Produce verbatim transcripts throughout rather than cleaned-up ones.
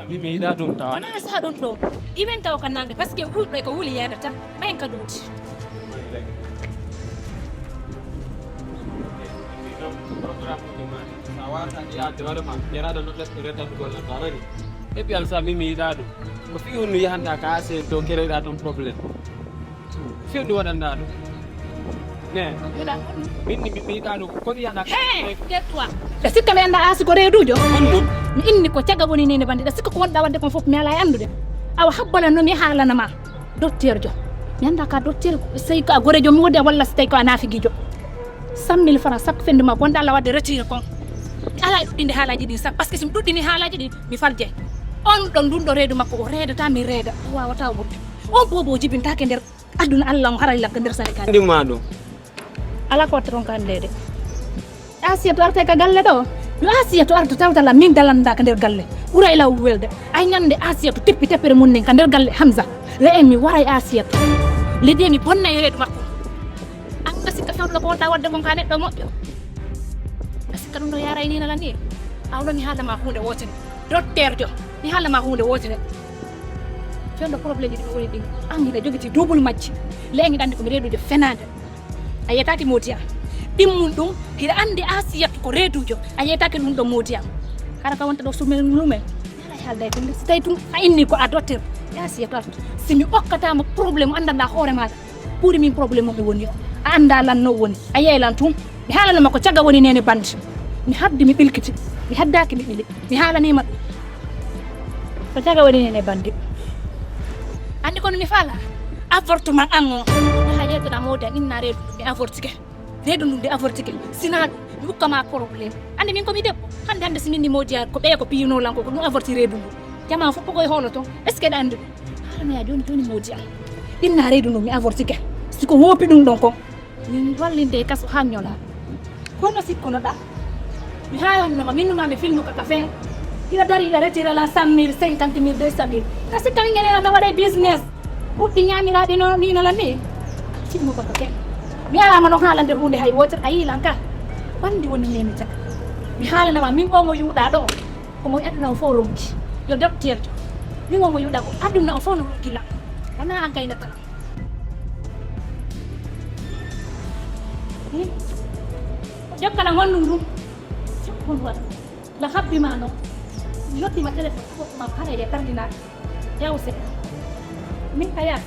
Mi mi yiɗa ɗum tawa. Wona sa ɗum ɗo. Imen taw ka nande parce que wulɗo e ko wuli yeɗata. Ɓen ka ɗuuti. Programme uji ma. Sa wata yaade wala ma. Yaraɗo no ɗes ko retan golle barani. Et puis alsa mi mi yiɗa ɗum. Ko fi hunnu yahanta ka asen to kereɗa ɗum problème. Fewndi waɗanndaa ɗum. Ne. Min ni mi ɓeyɗaa ɗum. Ko mi yaɗa. Hey, tais-toi. Ɗa sikka mi anndaa aasi ko reeduujo? Honɗum? Mi inni ko caga woni nene bandi. Ɗa sikka ko wonɗaa waɗde kon fof mi alaa e anndude. Awa habbana no mi haalana ma. Docteur jo. Mi anndaa ka docteur sey ko a gorejo mi wodi walla so tawi ko a naafigiijo. Cent mille francs chaque fin de mois ko wonɗaa Allah waɗde retiré kon. Mi alaa e ɗuɗɗinde haalaaji ɗin sax parce que so mi ɗuɗɗini haalaaji ɗin mi faljay. On ɗon ndun ɗo reedu makko o reedata mi reeda o waawata o ɓurti. On boobo o jibintaake nder Aduna Allah on haray lakka nder Senegal. Ndi ma ɗum. Ala ko watta toon ka anndeede. Asiyatu artay ka galle ɗo. Yo Asiyatu artu tawta la min dalandaaka nder galle. Ɓuray law welde. Ay ñande Asiyatu teppi teppere mum nden ka nder galle Hamza. Le en mi waray Asiyatu. Le de mi bonna e reedu makko. An ka sikka fewndo ko wonta wadde mon ka neɗɗo moƴƴo. Ka sikka ɗum ɗo yaray ni nala ni. Awno mi haala ma hunde wotere. Docteur jo. Mi haala ma hunde wotere. Fewndo problème ji ɗum woni ɗin. An hiɗa jogiti double majji. Le en hiɗa anndi ko mi reedujo fenaande. A yiyataake moodi am. Ɗimmun ɗum hiɗa anndi Asiyatu ko reedujo. A yiyataake ɗum ɗo moodi am. Hara ka wonta ɗo sumen lumen. Yala e haalda e ɗum. Si tawi ɗum a inni ko a docteur. Asiyatu artu. Si mi okkataama problème anndanɗa hoore maaɗa. Ɓuri min problème o mi woni o. A annda lan no woni. A yiyay lan tun. Mi haalana ma ko caga woni nene bandi. Mi haddi mi ɓilkiti. Mi haddaaki mi ɓili. Mi haalanima ɗum. Ko caga woni nene bandi. Anndi kono mi faala. Avortement an o. Yaha yettoɗa moodi an inna reedu mi avortike. Reedu ndun de avortike. Sina ɗum mi hokka ma problème. Anndi min ko mi debbo. Hannde hannde si min ni moodi an ko ɓeya ko piyino lan ko ko ɗum avorti reedu ndu. Jama fof ko koye hoolo to. Est-ce que ɗa anndi ɗum? Haalanoya jooni jooni moodi an. Inna reedu ndu mi avortike. Si ko woopi ɗum ɗon kon. Min wallinde e kaso haa ñola. Kono sikkunoɗa. Mi haalanno ma min numa mi filmu ka kafen. Ila dari ila retira la cent mille, cinquante mille, deux cent mille. Ka sikka min ngene na waɗa business. Ɓuɗɗi ñaamiraɗi no ni no la ni. Filmu ka kafen. Mi alama no haalande hunde hay wotere a yilan ka. Bandi woni nemi ta. Mi haalana ma min omo yuɗa ɗo. Ko mo aduna o fof ronki. Yo docteur jo. Min omo yuɗa ko aduna o fof no ronki la. Wona an kayna tan. Jokkana honɗum ɗum? Jokkon waɗ. La habbi ma noon. Yottima téléphone ko ma hara e tardina. Yawse. Min kaya.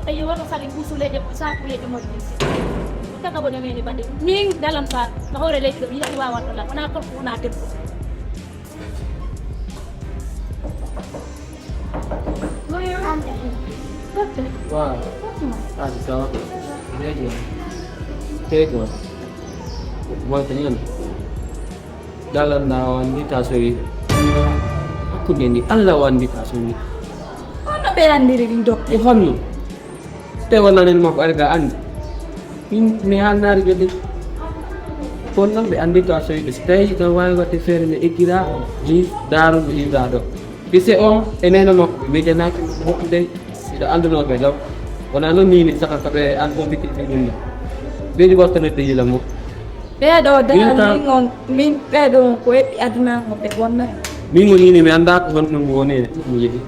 Ayi woto sali busuleje ko sakuleje mo din. Taka bodo meni bande. Min dalam sa. No hore leji do yidi wawa to la. Wona ko wona debbo. Waaw. Ah, ça va. Très bien. Très bien. Bon, c'est bien. Dalanɗa o anndi ta sowi. Hakkunde ndi Allah o anndi ta sowi. Hono ɓe anndiri ɗin dokte? E honno? Te wonnanen makko ari ga anndi. Min mi haalnaari ɓe de. Kono noon ɓe anndi to a sowiɗo. Si tawi tan waawi waɗde feere nde eggira, ji daarude ɗi daa ɗo. Fise o e neene makko ɓe miijanaaki moƴƴude, miɗo anndunoo ɓe law. Wonaa noon miini saka ko ɓe an compétit e ɗum ɗo. Ɓeydi waɗtanede yila mo. Ɓeeɗo dara min on, min ɓeeɗo on ko eɓɓi aduna ko ɓe bonna. Min woni ni mi anndaa ko honɗum woni e ɗum yehi.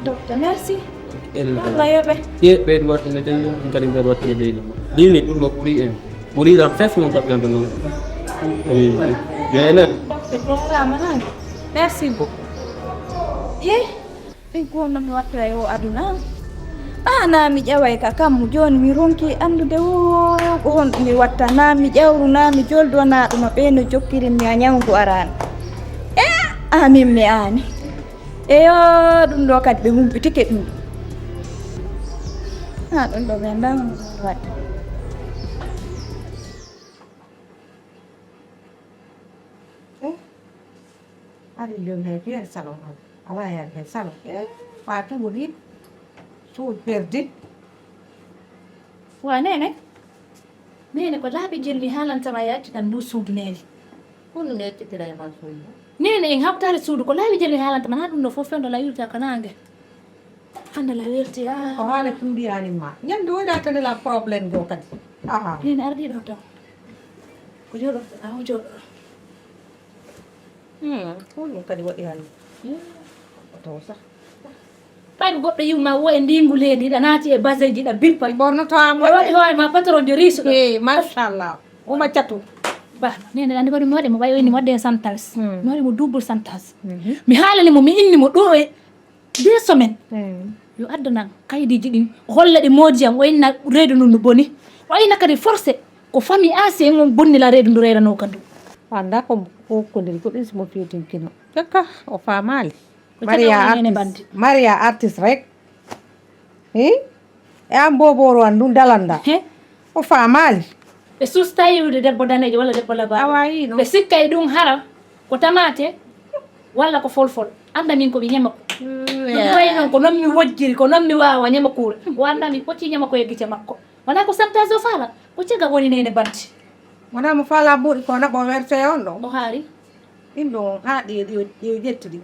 Docteur, merci. Ella. Allah yoɓe. Ye ɓeydi waɗtanede ɗum kadi mbeɗa waɗtanede yila mo. Lini ɗum no ɓuri en. Ɓuriram fes mon kaɓɓanto noon. Menen. Merci beaucoup. Ye, ɓen ko honno mi wattira e o aduna? Ɓa na mi ƴaway ka kammu jooni mi ronki anndude o ko honɗum mi watta na mi ƴawru na mi joldo na ɗuma ɓe no jokkiri mi a ñawndu araani. E amin mi aani. Eyo, ɗum ɗo kadi ɓe humpitike ɗum. Ha ɗum ɗo ɓe ndam waɗi. Eh, ari yo he fier salon. Ala ya he salon. Eh, Fatou woni. Suul perdi. Wa nene. Nene ko laabi jelli haalantama yacci tan ndu suudu nene. Kono mi accitira e ma suudu. Nene en hawtaali suudu ko laabi jelli haalantama na ɗum no fof fewndo la yurta ko nange. Hande la werti ah. Ko haala tumbiyaani ma. Ñande woyɗa tane la problème go kadi. Aha. Nene ardi ɗo tan. Ko jooɗo, a o jooɗo. Hmm, ko ɗum kadi waɗi hannde. Oto sax. Ɓay goɗɗo yiwma wo e ndingu leydi, ɗa naati e baseji, ɗa birpa. Ɓornoto am. E waɗi hoore ma patron de riche ɗo. Eh, machallah. Uma catu. Ba, nene andi waɗi mi waɗi mo ɓay o inni mi waɗde e santas. Hmm. Mi waɗi mo double santas. Mhm. Mi haalani mo, mi inni mo ɗo e deux semaines. Hmm. Yo addanan kaydiiji ɗin, o holla ɗi moodi am, o inna reedu ndun no boni. O inna kadi forcé ko famille ancien on bonnila reedu ndu reedanoo ka ndu. Annda ko, ko, ko nder goɗɗum si mo fiyetinkino. Kaka, o faamaali. Ko Maria caggal woni ene artiste. Bandi. Maria artiste rek. Hi? E an boboro an ɗum dalanda. He? O faamaali. Ɓe susta yiwde debbo daneejo walla debbo labaaɗo. Awa, yi, no. Ɓe sikka e ɗum hara ko tamaate walla ko folfol. Annda min ko mi ñama ko. Mm, ɗum wayi noon ko noon mi wojjiri, ko noon mi waawa ñama kuure. O annda mi poti ñama ko e gite makko. Wonaa ko santaas o faala, ko caggal woni neene banti. Wonaa mo faala buuɗi ko naɓo werse on ɗo. O haari. Ɗin ɗo haaɗi e ɗi, ɗi o ƴetti ɗin.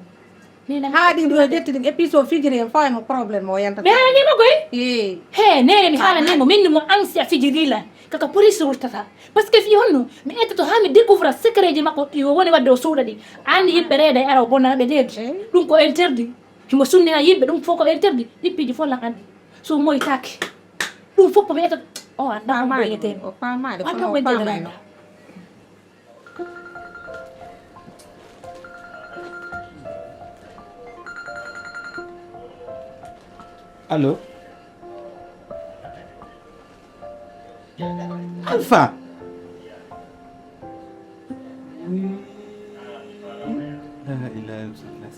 Haaɗi ɗi o ƴetti ɗin, et puis so fijiri en faa no problème o yanta. Mais haa ñama koy? Ee. He, neene mi haalani mo, min mo ansi a fijiri lan. Kaka police wurtata. Parce que fii honno, mi ettoto haa mi découvre secret ji makko ɗi o woni waɗde o suuɗa ɗi. Anndi yimɓe reeda e ara o bonna ɓe deedi. Ee. Ɗum ko interdit. Himo sunnina yimɓe, ɗum fof ko interdit. Ɗi piiji fof lan anndi. So moytaaki. Ɗum fof ko mi ettoto. O annda ko moyetee. O faamaali, o faamaali, kono o faamaali. Allo? Alpha? La ilaha illallah.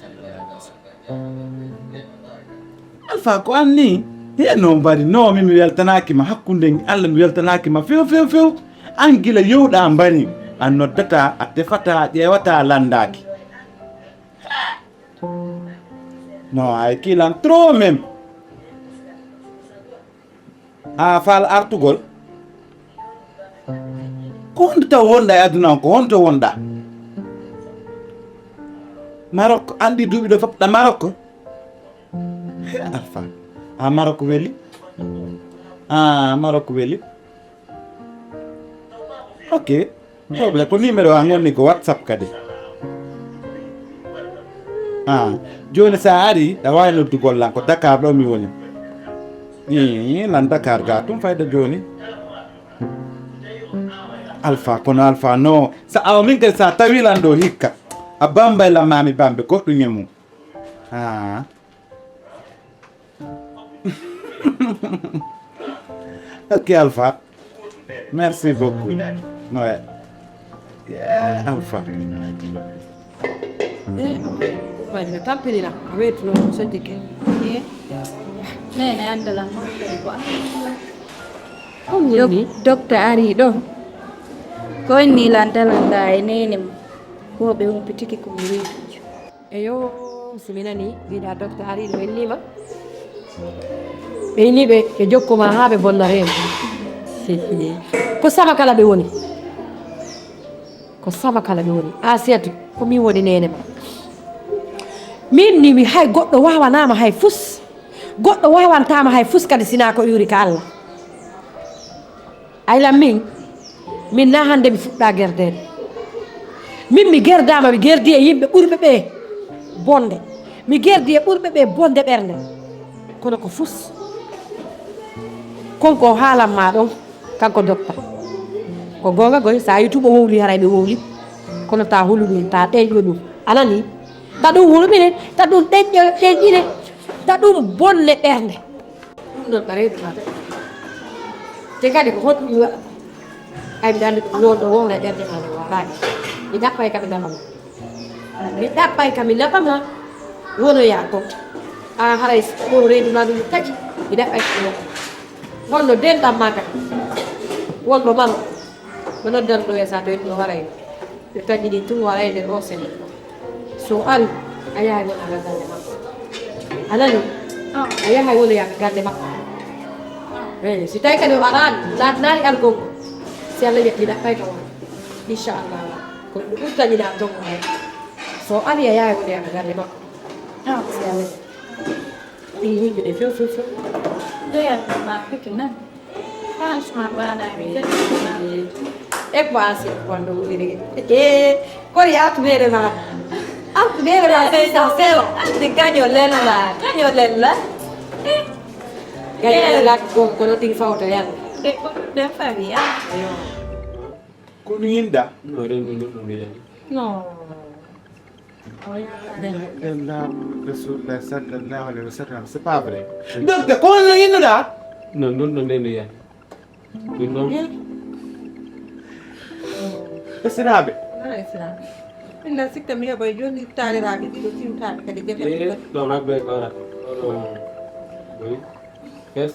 Alpha, ko an ni? He, no mbari? No, min mi weltanaaki ma, hakkunde Allah mi weltanaaki ma few, few, few. An gila yowɗa mbari, a noddata, a tefata, a ƴeewata, a lanndaaki. No, ay kilan trop même. A faal artugol? Ko honto taw wonɗa e aduna on? Ko honto wonɗa? Maroc, anndi duuɓi ɗo fof ɗa Maroc? He, Alpha. A Maroc weli? A Maroc weli? Ok. Problème ko numéro an woni ko WhatsApp kadi. Ah, jooni sa ari, ɗa waawi noddugol lan ko Dakar ɗo mi woni. Ii, lan Dakar ga tum fayda jooni. Alpha, kono Alpha, no. Sa awa min kadi sa tawi lan ɗo hikka. A Bambay lan mami Bambe, goɗɗum ñemu. Ah. Ok, Alpha. Merci beaucoup. Ouais. Yeah, Alpha. Waɗi no tampinira, a weetuno ko soddike. Nene andalan ko ko. Ɗum woni docteur ari ɗo. Ko inni lan dalanda e nene mo. Ko ɓe humpitiki ko mi weetujo. Eyo, so mi nani mbiɗa docteur ari ɗo innima. Ɓe inni ɓe, ɓe jokku ma haa ɓe bonna reedu. Ko sama kala ɓe woni. Ko sama kala ɓe woni. Asiyatu, ko min woni nene ma. Min ni mi hay goɗɗo wawanama hay fus. Goɗɗo wawantama hay fus kadi sina ko iwri ka Allah. Aylan min, min na hannde mi fuɗɗa gerdeede. Min mi gerdaama, mi gerdi e yimɓe ɓurɓe ɓe bonde. Mi gerdi e ɓurɓe ɓe bonde ɓernde. Kono ko fus. Kon ko haalan ma ɗon, kanko dokta. Ko goonga goy, sa YouTube o wowli, haray ɓe wowli. Kono ta hulu ɗum, ta ɗeƴƴo ɗum. A nani? Ta ɗum hulɓine, ta ɗum ɗeƴƴo, ɗeƴƴine, ta ɗum bonne ɓernde. Ɗum ɗon ka reedu ma. Te kadi ko honɗum mi waɗata? Ay, mbiɗa anndi ɗum noon ɗo wowla e ɓernde ma nde waɗaani. Mi ɗaɓɓay ka mi nafa ma. Mi ɗaɓɓay ka mi nafa ma. Wonoya kon. A haray ko reedu ma ndu taƴi. Mi ɗaɓɓay ka mi nafa ma. Honno denɗam ma kadi? Wonɗo maro. Ko noddan ɗo e sa to en ɗo waray. Ɓe taƴi ɗin tun waray nder o sene. So ari, a yahay wona ka galle makko. A nani? A yahay wona ya ka galle makko. Eh, si tawi kadi o araani, laatanaani argol ngol. Si Allah jaɓi ɗaɓɓay ka wona. Inchallah. Ko ɗum ɗum taƴina ton waray. So ari, a yahay wona ya ka galle makko. Si Allah jaɓi. Ɗin yimɓe ɓe few, few, few. Doyal ma fiti nan. Franchement, waɗanaami fiti nan. E ko asi ko wonɗo wuliri. E kori atu mere ma. Atu mere ma c'est sincère. Atu kaño lela la. Kaño lela. Kaño lela ko ko no tigi fawta yan. De ko de fami ya. Ko no yinda? No ren ɗum ɗum ɗum yani. No. Rasulullah sallallahu alaihi wasallam, c'est pas vrai. Donc ko no yinnuɗa? Non ɗum ɗum ɗum yani. Ɗum ɗon. Esiraaɓe. Wala esiraaɓe. Min na sikka mi heɓa joni taaliraaɓe ɗiɗo tiwtaaɓe kadi gefe. Eh, ɗo rabbe ɗo rabbe. Ɗo ɗo. Oui. Yes.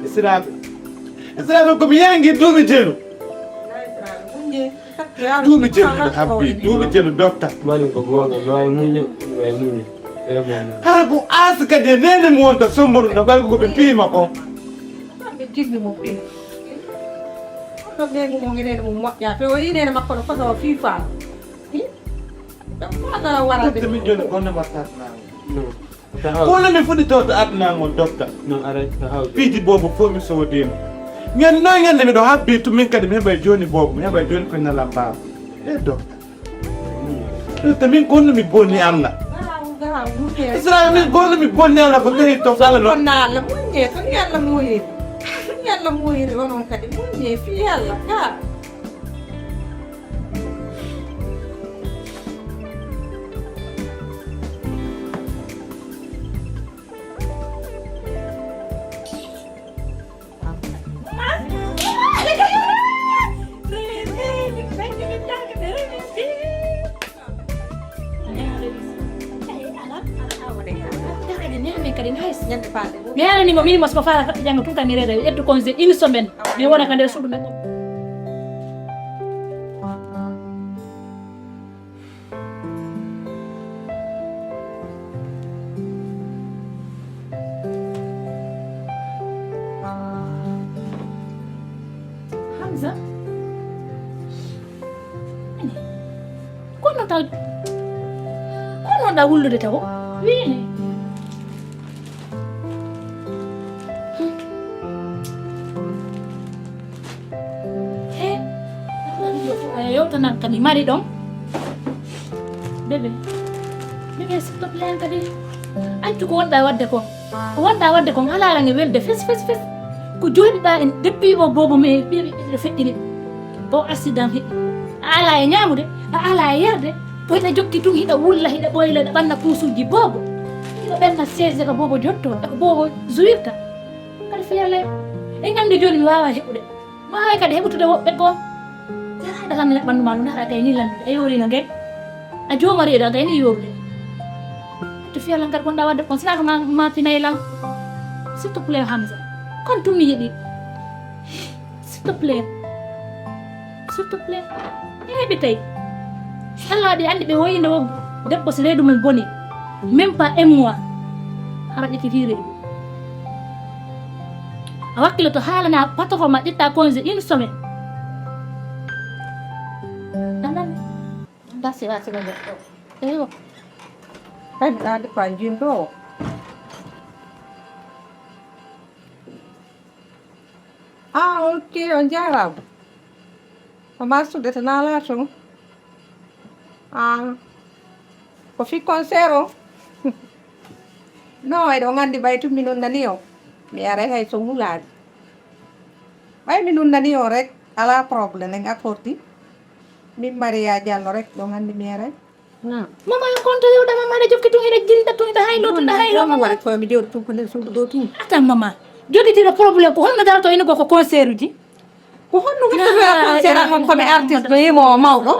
Esiraaɓe. Esiraaɓe ko mi yangi duuɓi jeenu. Duuɓi jeenu no habbi, duuɓi jeenu dotta. Mani ko goonga, no ay muñño, no ay muñño. Hara ko aasi kadi e neene mo wonta somboru no ɓalgu ko ɓe piima ko. Ɓe jiggi mo ɓe. Ko ɓe ngu mo ngenene mo moƴƴa. Pe o inene makko no foto o fifa. Ɗum ko adana wara de. Min joni gonno ma satnaa. Kono mi fuɗɗitorde aduna ngon dotta. Non aray ko hawde. Piiji boobu fof mi soodima. Ñande noon ñande miɗo habbi tum min kadi mi heɓay jooni boobu mi heɓay jooni koye nalam mbaaba. E dotta. Dotta min gonno mi bonni Allah. Islam min gonno mi bonni Allah ko tawi to Allah non. Bonna Allah muññe to yalla muñi. Yalla muñi onon kadi muññe fi yalla ka. Mi halanimo min mo siko fala faɗɗi janngo tun kam mi reeda ƴettu congé une semaine mi wona ka nder suudu men. Hamza. Ani. Kono taw. Kono da wullude taw. Wini. He. Ayo tanan kadi mari ɗon. Bébé. Bébé, s'il te plaît, kadi. Accu ko wonɗa wadde ko. Ko wonɗa wadde ko, alaa lan e welde fes, fes, fes. Ko jooɗiɗa en depuis o boobo me ɓiɓe ɓiɗɗo feƴƴiri. O accident heɓi. A alaa e ñaamude, a alaa e yarde. Ko hiɗa jokki tun, hiɗa wulla, hiɗa ɓoyla, hiɗa ɓanna puusuuji boobo. Hiɗa ɓenna seesde ko boobo jotto, ko boobo zuwirta. Kadi fiyale. E ñande jooni mi waawaa heɓude. Maawe kadi heɓutude woɓɓe goo. Jarayɗo tan ɓanndu maa ndu ndaara kay ni landude a yoorino ngel. A joomariɗo kay ni yorude. To fiyalan kadi gonɗa wadde kon sina ko ma ma finay lan. S'il te plaît Hamza. Kon tun mi yiɗi. S'il te plaît. S'il te plaît. Heɓi tay. Allah waɗi anndi ɓe woyino debbo si reedu mum boni. Même pas un mois. Hara ƴetti fii reedu. A wakkiloto haalana patron ma ƴetta congé une semaine. Anani. Dasi wasi ko goɗɗo. Eyo. Ay mi ɗaade ko a jimɗo o. Ah, ok, on jaaraama. Ko ma suuɗete naalaa toon. Ah, ko fii concert o? Non, eɗon anndi ɓay tun mi nunnanii on. Mi aray hay so wulaani. Ɓay mi nunnanii on rek, alaa problème, en accordii. Min Mariya Jallo rek, ɗon anndi mi aray. Mama, on konto yewda mama, aɗa jokki tun, hiɗa jinda tun, hiɗa haylo tun, hiɗa haylo mama. Wara ko mi jooɗi tun ko nder suudu ɗo tun. Atan mama, jogitiiɗo problème ko honno darto ene go ko concert uji? Ko honno watta mi waɗa concert an on ko mi artiste no yimo o mawɗo?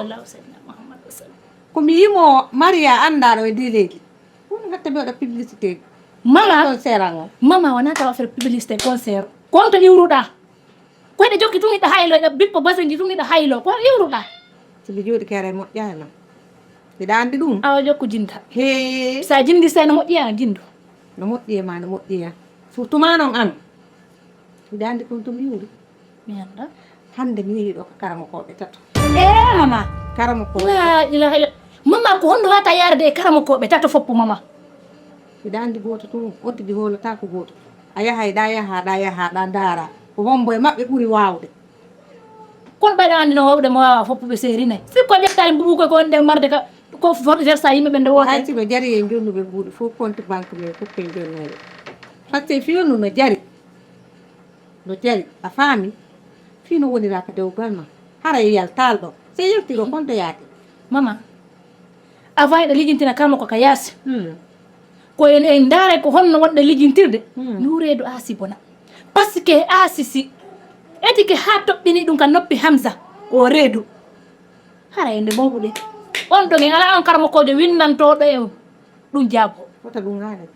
Ko mi yimo Mariya anndaɗo e délégué. Ko honno watta mi waɗa publicité? Mama, concert an on. Mama wona tawa affaire publicité concert. Konto iwruɗa. Ko hiɗa jokki tun hiɗa haylo, hiɗa bippa basenji tun hiɗa haylo. Ko iwruɗa? So mi jooɗi kere moƴƴaani ma. Hiɗa anndi ɗum? Awa jokku jinda. Hee. Sa jindi sey no moƴƴi an jindu. No moƴƴi e ma, no moƴƴi e an. Surtout ma non an. Hiɗa anndi kon to mi yuri. Mi annda. Hannde mi yehi ɗo ko karamokooɓe tato. Eh, mama. Karamokooɓe. La ilaha illa. Mama ko honno wata yarde e karamokooɓe tato foppo mama. Hiɗa anndi gooto tun, on tigi hoolata ko gooto. A yahay ɗa, yaha ɗa, yaha ɗa, ndaara. Ko hombo e maɓɓe ɓuri waawde? Kono ɓayɗo anndi no waawde mo waawaa fof ɓe seerinay. Si ko ƴettaani mbuɓu ko, ko on ɗen marde ka, ko for-, jersa yimɓe ɓen nde woote. Hay si no jari e jonnuɓe mbuuɗi fof compte banque men fof ken jonnere. Par ce que fiyonnu no jari. No jari, a faami? Fii no wonira ka dewgal ma. Hara e yaltaal ɗo. Se yaltiro kon to yaade. Mama, avant eɗa lijintina kama ko ka yaasi. Hmm. Ko en, en ndaara ko honno wonɗa lijintirde. Hmm. Ndu reedu aasi bona. Parce que aasi si etike haa toɓɓini ɗum ka noppi Hamza. O reedu. Hara e nde mawɗuɗe. On ɗon en alaa on karamokoojo winnantooɗo en ɗum jaabo. Wota ɗum haala.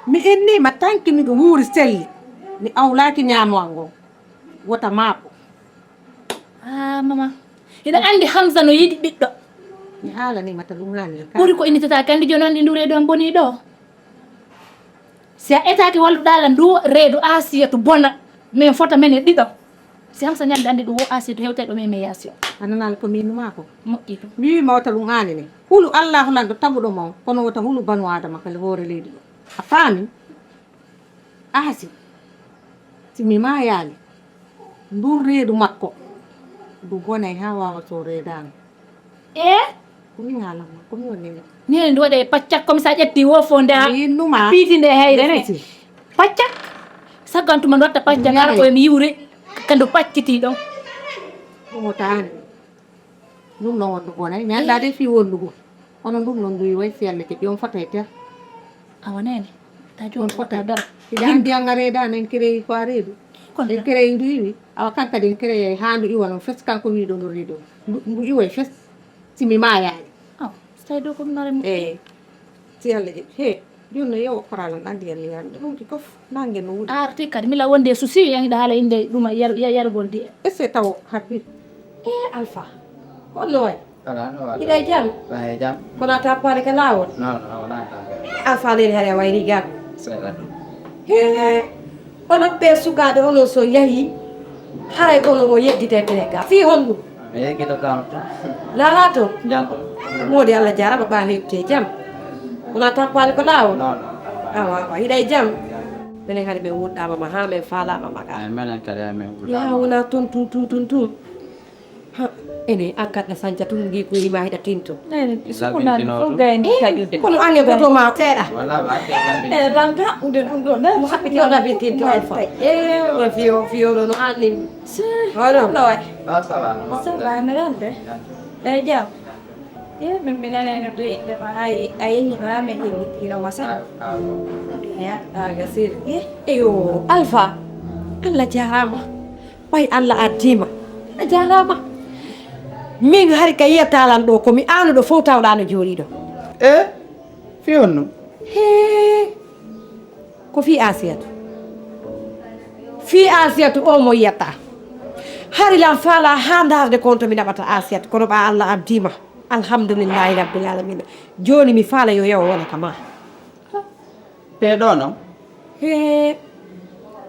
Mi innii ma tanki miɗo wuuri selli. Mi awlaaki ñaamowa ngon. Wota maaɓo. Ah, mama. Hiɗa anndi Hamza no yiɗi ɓiɗɗo. Mi haalanii ma ta ɗum haali ka. Ɓuri ko innitata kandi jooni on ɗi ndu reedu on bonii ɗo. Si a etaaki walluɗaala ndu reedu Asiyatu bona, min fota men e ɗiɗo. Si Hamza ñande anndi ɗum wo Asiyatu hewtay ɗo min mi yaasi o. A nanaali ko miinu maa ko? Moƴƴi ɗum. Mi wi'i ma wota ɗum haali ni. Hulu Allaahu lanɗo taguɗo ma on, kono wota hulu banu Aadama kala hoore leydi ɗo. A faami? Aasi, si mi maayaali, ndun reedu makko, ndu bonay haa waawa so reedaama. Ee? Ko min haalan ma, ko mi woni ni. Ni ndu waɗa e paccak, comme ça ƴetti wo fo nde a Miin numa. Piiti nde heyre ne. Merci. Paccak. Saggan tuma ndu watta paccak, Yaay. Ara ko e mi yiwre, ka ndu paccitii ɗon. Ɗum o taani. Ɗum no wondu bonay. Mi anndaa de fii wondu go. Kono ɗum noon ndu way si Alla jaɓi, on fotay ter. Awa neene. Ta On jooni fotay. Dara. Hiɗa anndi an a reedaano en kereyi ko a reedu. Kono En kereyi ndu iwi. Awa kan kadi en kereyay haa ndu iwa noon fes kanko wiiɗo ndu reedu. Ndu, ndu iway fes. Si mi maayaali. Aw, so tawi dow ko mi nore mo. Eey. Si Alla jaɓi. He, jooni no yeewa koralan anndi en yande. Ɗum ki kof nange no wuli. A arti kadi, mila wonde e souci, en hiɗa haala innde ɗum yar-, yar-, yargol ndi. Ese taw habbi. E Alfa. Holno wayi? Ala, no wala. Hiɗa e jam? Ala e jam. Kono a tappaali ka laawol? Non, non, wala tappaali. Alfa neni hari a wayri gam. Seeɗa ɗum. He, onon ɓe sukaaɓe onon so yahi, haray onon o yedditay ɓe ga. Fii honɗum? Mi yeggito kam to. Laalaa to? Jam. Moodi Allah jaarama ɓa heɓte jam. Wona tappaali ko laawol? Non, non, tappaali. Awa, awa, hiɗa e jam? Menen kadi min wuɗɗaama ma haa min faalaama ma ka. Ay, menen kadi ay min wuɗɗaama. Yaa wona tun, tun, tun, tun, tun. Ha, ene an kadi a sanca tun ngi ko ima hiɗa tinto. Nene, sukunani fof gayni kaƴude. Kono an e goto ma seeɗa. Wala ba ke. E tan ka ude ɗum ɗo. Mo haɓɓiti o labintinto Alfa. E o fiyo, fiyo ɗo no anni. Hono. Ɗo waɗi. Ba ça va, no? Ça va, no yande? E jam. E min mi naneno to innde ma ay, a yeñi ma min ino wasa. Ah, ah, bon. Ya, ah, gasir. E, eyo, Alfa. Allah jarama. Ɓay Allah addiima. A jaaraama. Min hari ka yiyata lan ɗo, ko mi aanuɗo fof tawɗaa no jooɗii ɗo. E? Fii honno? Hee. Ko fii Asiyatu. Fii Asiyatu o mo yiyata. Hari lan faalaa haa ndaarde ko on to mi naɓata Asiyatu, kono ɓa Allah addiima. Alhamdulillahi Rabbil Alamina. Jooni mi faala yo yawo wona ka maa. Te ɗo noon? Hee,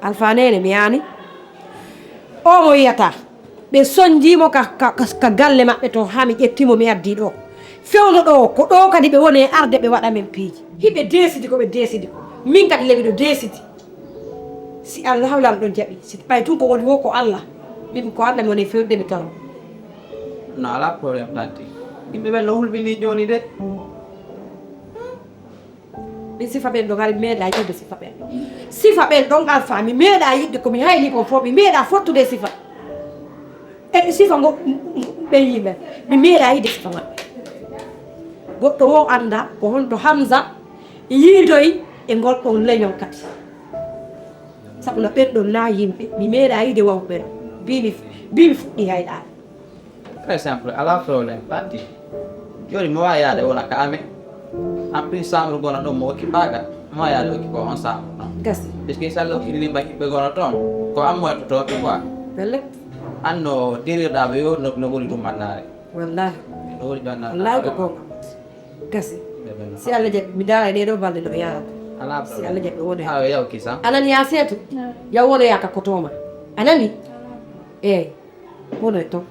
Alfa Neene mi yaani. O mo yiyata, ɓe sonnjii mo ka, ka, ka, ka galle maɓɓe to, haa mi ƴetti mo, mi addi ɗo. Fewndo ɗo, ko ɗo kadi ɓe woni e arde, ɓe waɗa men piiji. Hiɓe deesidi ko ɓe deesidi ko. Min kadi le miɗo deesidi. Si Allahu Laamɗo jaɓi, si ɓay tun ko woni wo ko Allah, min ko Allah mi woni fewde mi taw. No alaa problème, tanti. Yimɓe ɓen no hulɓinii jooni de. Min sifa ɓen ɗon, hari mi meeɗaa yiɗde sifa ɓen ɗon. Sifa ɓen ɗon, Alfa, mi meeɗaa yiɗde ko mi hayni kon fof, mi meeɗaa fottude e sifa. E sifa ngo ɓe yimɓe, mi meeɗaa yiɗde sifa maɓɓe. Goɗɗo wo annda ko honto Hamza yiidoyi e ngol ɗon leñol kadi. Sabu no ɓen ɗon naa yimɓe, mi meeɗaa yiɗde wawɓe ɓen. Mbii mi, mbii mi fuɗɗii hayɗaade. Très simple, alaa problème, Fati. Jooni mi waawaa yaade wona ka amen. En plus, chambre gona ɗon mo okki baagal. Mi waawaa yaade okki ko on chambre ɗon. Gasi. Puisque so Allah okki limba yimɓe gona toon, ko an moytotooɓe quoi. Pellet. An no dirirɗaa ɓe yo no, no ɓuri ɗum annaare. Wallaahi. No ɓuri ɗum annaare. Wallaahi ko goonga. Gasi. Ɓe ɓen. Si Allah jaɓi, mi daara e ɗee ɗoo balɗe no yaara. Alaa problème. Si Allah jaɓi, wona. Awa, yaw kisa. Anan yaa seetu. Yaw wono yaa ka kotooma. Anani? Eey. Wono e ton.